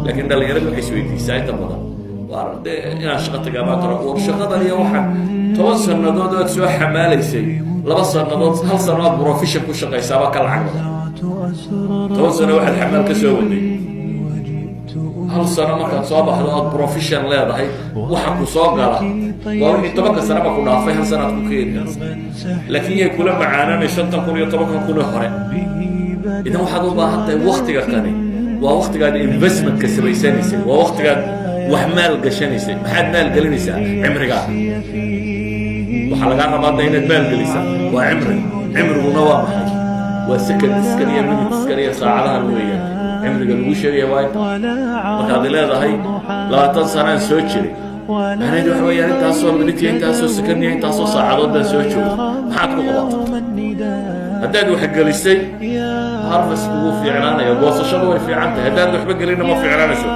Laakiin dhalinyaradu waxay isweydiisaa inta badan, waar dee inaan shaqo tagaa maanta, war shaqadan iyo waxaan 10 sannadood ood soo xamaalaysay, 2 sannadood, hal sano aad profession ku shaqaysaaba ka lacag badan 10 sano waxaad xamaal ka soo waday. Hal sano markaad soo baxdo ood profession leedahay, waxa ku soo gala waa wixii 10-ka sanaba ku dhaafay, hal sanaad ku keeni karta. Laakiin yay kula macaananay 5000 iyo 10-kan kun ee hore? Idan waxaad u baahan tahay, waktiga kani waa waktigaad investmentka samaysanaysay, waa waktigaad wax maal gashanaysay. Maxaad maal gelinaysaa? Cimrigaa. Waxaa lagaa rabaa hadda inaad maal gelisaa waa cimriga. Cimriguna waa maxay? Waa secondskan iyo minuteskan iyo saacadahan weeyaan. Cimriga lagu sheegaya waa inta. Markaad leedahay 20 sanaan soo jiray, macnaheedu waxa weeyaan intaasoo minute iyo intaasoo second iyo intaasoo saacadood baan soo joogay. Maxaad ku qabatay? Haddaad wax gelisay, harvest wuu fiicnaanaya, goosashadu way fiican tahay. Haddaad waxba gelinna, ma fiicnaanayso.